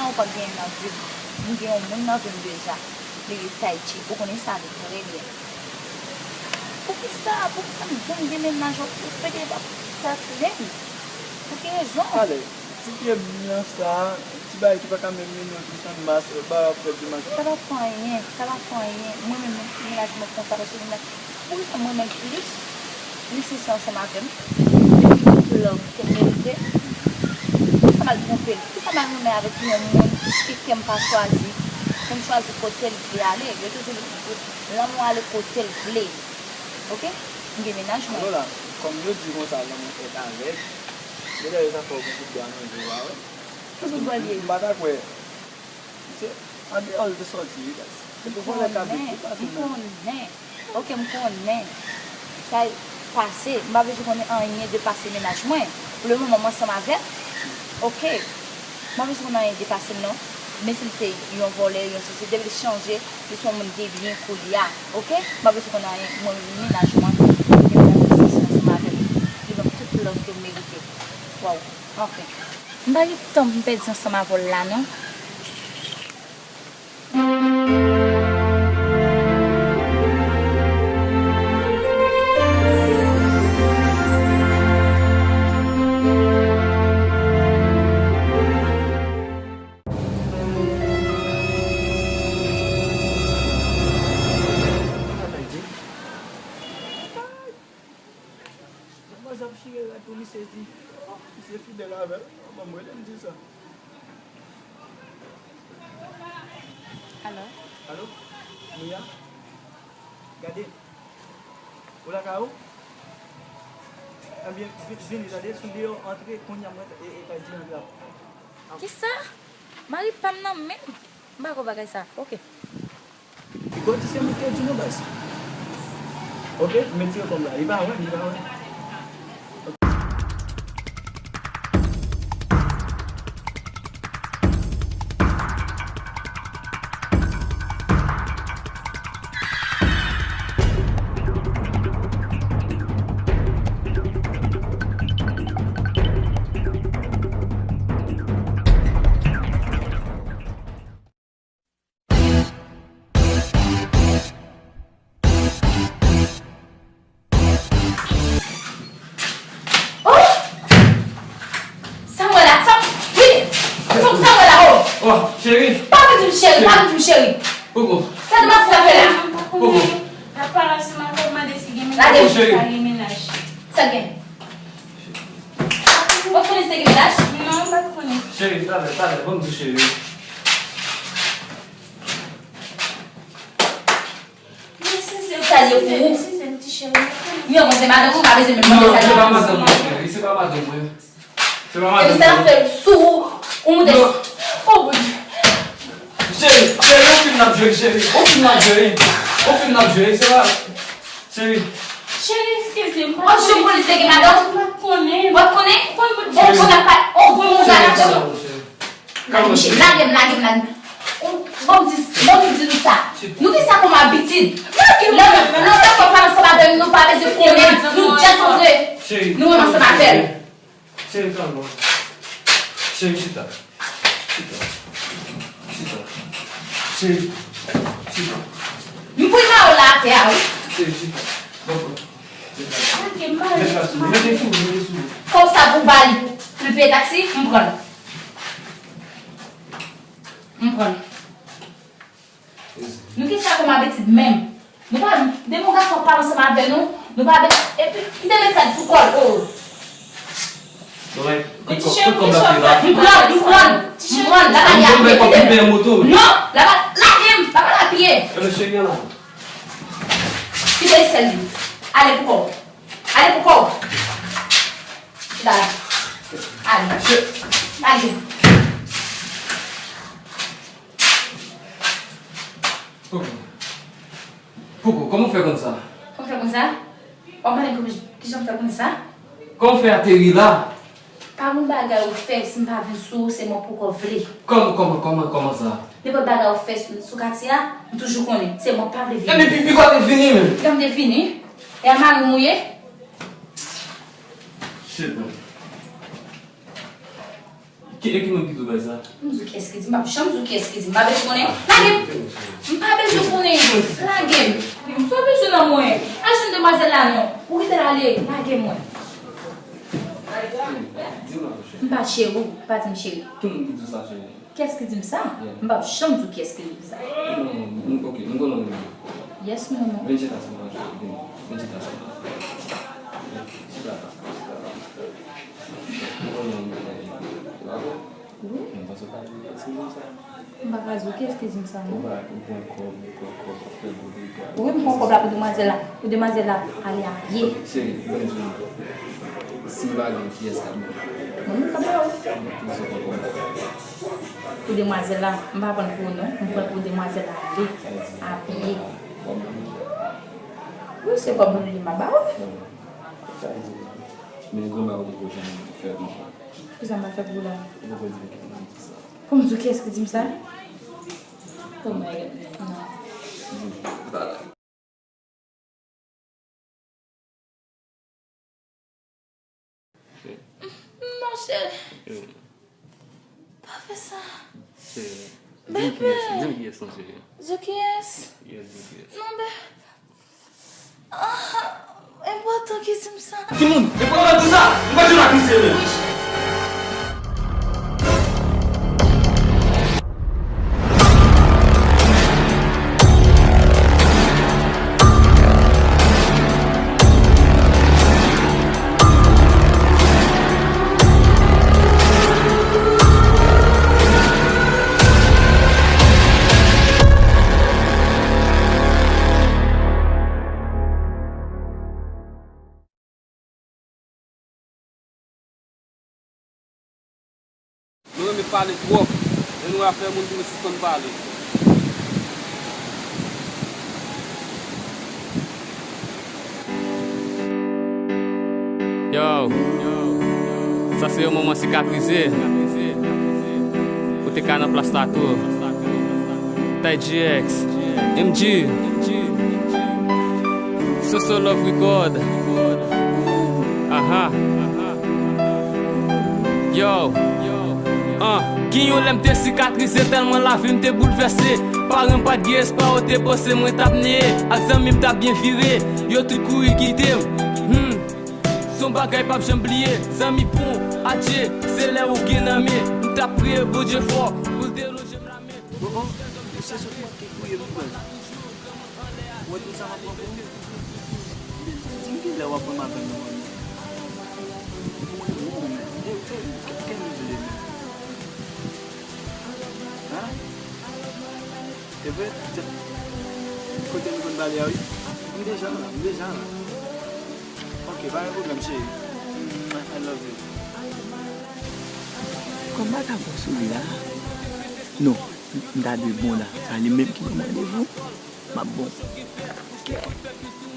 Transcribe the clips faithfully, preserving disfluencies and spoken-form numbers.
Ou pa gen nan vi m. M gen yon moun nan vi m deja. Li rele Taychi. Ou konnen sa li trè byen. Poukisa, poukisa m di w m gen mennaj, ou pede pa pèsone m? Pou ki rezon? Talè, ti pye blan sa, ti bagay ki pa ka menm mennen yon ti chan mas, e ba w ap fè di mas. Sa pa fè anyen, sa pa fè anyen. Mwen menm, mennaj mwen konsa, paske mennaj, poukisa mwen menm plis, li sesi ansanm avè m, li tout love ke m merite. Poukisa m al twonpe l? Poukisa m al renmen avèk yon moun ki kè m pa chwazi, ke m chwazi kote l vle ale? Yo toujou di lanmou ale kote l vle. Oke? M gen mennaj mwen. Lola, kòm yo di konsa, lanmou fèt avèg, genlè sa fè w gen kout bwa nan je w a, wi. Ki kout bwa l ye? M pa ta kwè. Se andeyò l te sòti, wi, guys. Se pou vòlè kabrit, wi, pa tou moun. M konnen. Oke, m konnen. Sa pase, m pa bezwen konnen anyen de pase mennaj mwen. Pou le moman, m ansanm avè l. Oke. M pa bezwen konnen anyen de pase m, non. Men si l te yon vòlè, yon sesi, depi l chanje, li se yon moun de byen koulye a. Oke? M pa bezwen konnen anyen. Mwen, mennaj mwen, li gen yon sesi ansanm avè m. Li ban m tout love ke m merite. Waw. Anfen. M pa gen tan pou m pèdi ansanm avè w la, non. Manzè ap chire rad pou misye di, oh, misye fidèl avè l. Bon, mwen, m di sa. Alo? Alo? Mia? Gade. Ou lakay ou? Ebyen, vi-, vini, tande, si w deyò, antre, kounye a mwen, e, e, kay di antre ap. Kisa? Mari pa m nan menm? M pa kwè bagay sa. Oke. Li konn di se mwen ki te di nou baz. Oke, m retire kòm la. Li pa wè, li pa wè. Oh! Sa m wè la, sa, vini! Sa, sa m wè la, oh! Oh, cheri! Pa vin di m cheri, pa vin di m cheri! Koko! Sa demanti sa fè la? Koko! Lage m! Cheri! Sa gen? Ou pa t konnen si te gen mennaj? Non, m pa t konnen. Cheri, talè, talè, ban m di cheri. Sa ye pou ou? Yon bon, se madanm ou, pa bezwen menm mande sa. Non, se pa madanm mwen, cheri, se pa madanm mwen. Se pa madanm mwen. Epi sa fè sou ou, ou moute. Oh, Bondye. Cheri, cheri, yon fim n ap jwe, cheri. Yon fim n ap jwe. Yon fim n ap jwe, se pa. Cheri. Cheri, eskize m. Ou jwe polis lè gen madanm? M pa t konnen. Ou pa t konnen? Ou konn moun, bon, moun ap pa, oh, bon, moun ap pa. Cheri, lage m, lage m, lage m. Bon, m di, bon, m di nou sa. Nou gen sa kòm abitid. Lè, lè yon gason pale ansanm avè nou, nou pa bezwen konnen. Nou just antre. Nou menm ansanm avè l. Cheri, kalm ou. Cheri, chita. Chita. Chita. Cheri, chita. M voye mayo la atè a, wi. Cheri, chita. Bon, bon. Mete sou, mete sou. Kòb sa pou ba li pou l peye taksi, m pran l. M pran l. Nou gen sa kòm abitid menm. Nou pa, depi yon gason pale ansanm avè nou, nou pa, epi, kite met rad pou kò l, oh. Bon, men, kout kò, kout kò m la pye la. M pran l, m pran l, m pran l, la pa gen apiye, kite m. Non, la pa, lage m, la pa gen apiye. Ebyen, cheri, an la. Kite sèl li. Ale pou kò w. Ale pou kò w. Chita la. Ale. Lage m. Koko. Koko, kòman w fè konn sa? Kòman w fè konn sa? W ap mande m kòman, kijan m fè konn sa? Kòman w fè ateri la? Pa gon bagay ou fè, si m pa vin sou ou, se mò pou kò vle. Kòman, kòman, kòman, kòman sa? Nenpòt bagay ou fè sou, sou katye a, m toujou konnen, se mò pa vle vini. Ebyen, pi, pi kò te vini menm? Kò m te vini? E a mari m ou ye? Shit, man. Ki, e ki moun ki di w bagay sa? M di w kiyès ki di, m p ap janm di w kiyès ki di, m pa bezwen konnen. Lage m! M pa bezwen konnen. Lage m! M pa bezwen nan mwen. Al jwenn demwazèl la non. Ou kite l ale, lage mwen. Di m non, cheri. M pa cheri w, pa di m cheri. Ki moun ki di w sa, cheri? Kiyès ki di m sa? Yeah. M p ap janm di w kiyès ki di m sa. Non, non, non, ok, m konnen w menm. Yes, non, non. Vin chita sou mwen, cheri, vin. Vin chita sou mwen. Chita la, chita la. M konnen w menm, cheri. Wi. M panse w pa di w kiyès ki di m sa. M pa ka di w kiyès ki di m sa, non. Ou pa, ou pran kòb, ou pran kòb, ou fè bout dega. Wi, m pran kòb la pou demwazèl la. Pou demwazèl la ale a pye. Cheri, ban m di w. Si m pa gen, kiyès k ap ban m? Mwen menm k ap ba w. Pou demwazèl la, m pa pran l pou ou non, m pran l pou demwazèl la ale a pye. Wi, se kòb ou li m ap ba w. Men granma ou te ko janm fè pou mwen. Kisa m pa fè pou ou la? Ou poko di m kiyès ki di sa. Pou m di w kiyès ki di m sa? Oh my God, non. Di m. Non, cheri. Pa fè sa. Cheri. Di m kiyès, di m kiyès non, cheri. Di w kiyès? Yes, di m kiyès. Non, bebe. Ah, enpòtan ki di m sa. Timoun, enpòtan di w sa. M pa jwe ak misye menm. Wi, cheri. Nou renmen pale twòp, e nou afè moun pou nou sispann pale. Yo, sa se yon moman sikatrize. Ou te ka nan plas la tou. Tay G X, M G, Soso Love Record. Aha. Yo, an, gen yon lè m te sikatrize tèlman lavi m te boulvèse. Paran m pa t gen espwa, yo te panse mwen t ap neye. Ak zanmi m t ap byen vire, yo tout kouri kite m. Hmm. Se yon bagay p ap janm bliye. Zanmi bon, adje, se lè ou gen nan men. M t ap priye Bondye fò pou l te lonje m lamen. Bon, bon, misye sot mòd ki kouye pou mwen. Ou wè tout sa m ap pran pou ou? Di m ki lè w ap pran m avè m nan, man. Ou renmen w, men. E, e, kè, kè m vle, men. Hein? E vre? Kote nou konn pale a, wi? M deja la, m deja la. Ok, pa gen pwoblèm, cheri. Mwah, I love you. Kòman m ta bon sou li la? Non, m ta dwe bon la. Sa li menm ki ban m randevou. M ap bon. Kè.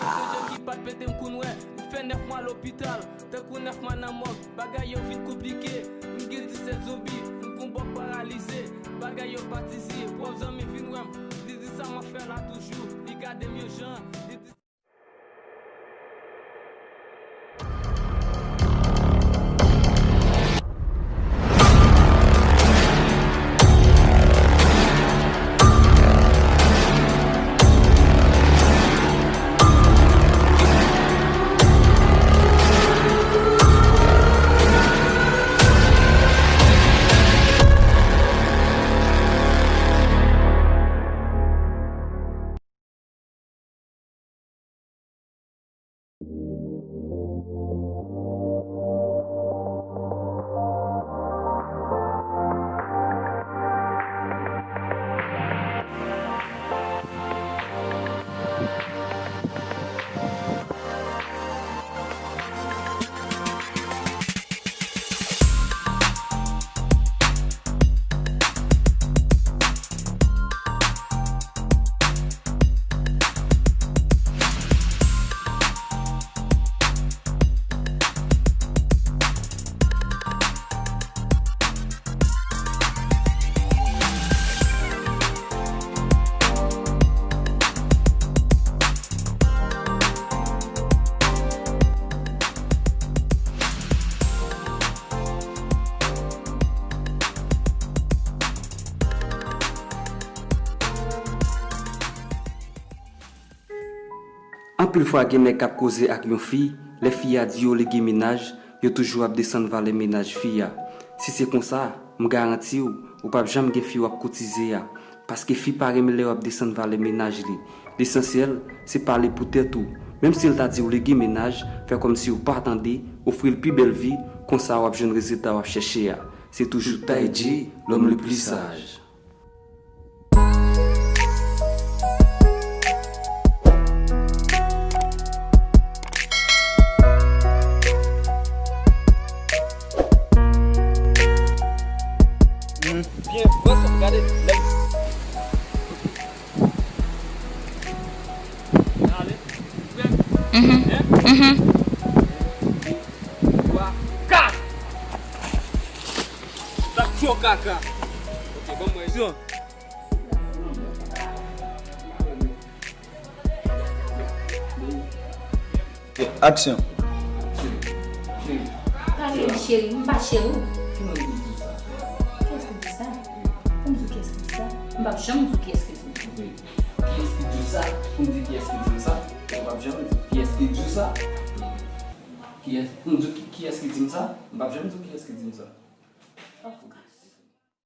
Ah. Ki pa t pete m konn wè. M fè nèf mwa lopital, tankou nèf mwa nan mòg. Bagay yo vin konplike. M gen disèt zonbi, m gon bòk paralize. Bagay yo pa t izi. Pwòp zanmi vin wè m. Li di sa m ap fè la toujou. Li gade m yon jan. Li di Anpil fwa gen nèg k ap koze ak yon fi, lè fi a di yo li gen mennaj, yo toujou ap desann valè mennaj fi a. Si se konsa, m garanti w, ou p ap janm gen fi w ap koutize a. Paske fi pa renmen lè w ap desann valè mennaj li. Lesansyèl, se pale pou tèt ou. Menm si l ta di w li gen mennaj, fè kòmsi w pa tande, ofri l pi bèl vi, konsa w ap jwenn rezilta w ap chèche a. Se toujou Tay G, l'homme le plus sage. Byen, bòs, gade, lè m ale. Mhm. Mhm. Twa, kat. Sa cho kaka. Ok, ban mwen. Aksyon. Pale m cheri, m pa cheri w. Kiyès ki di sa? Kiyès ki di sa? Pou m di w kiyès ki di sa? M p ap janm di w kiyès ki di m. Kiyès ki di w sa? Pou m di kiyès ki di m sa? M p ap janm di kiyès ki di w sa? Kiyès, pou m di w ki, kiyès ki di m sa? M p ap janm di w kiyès ki di m sa.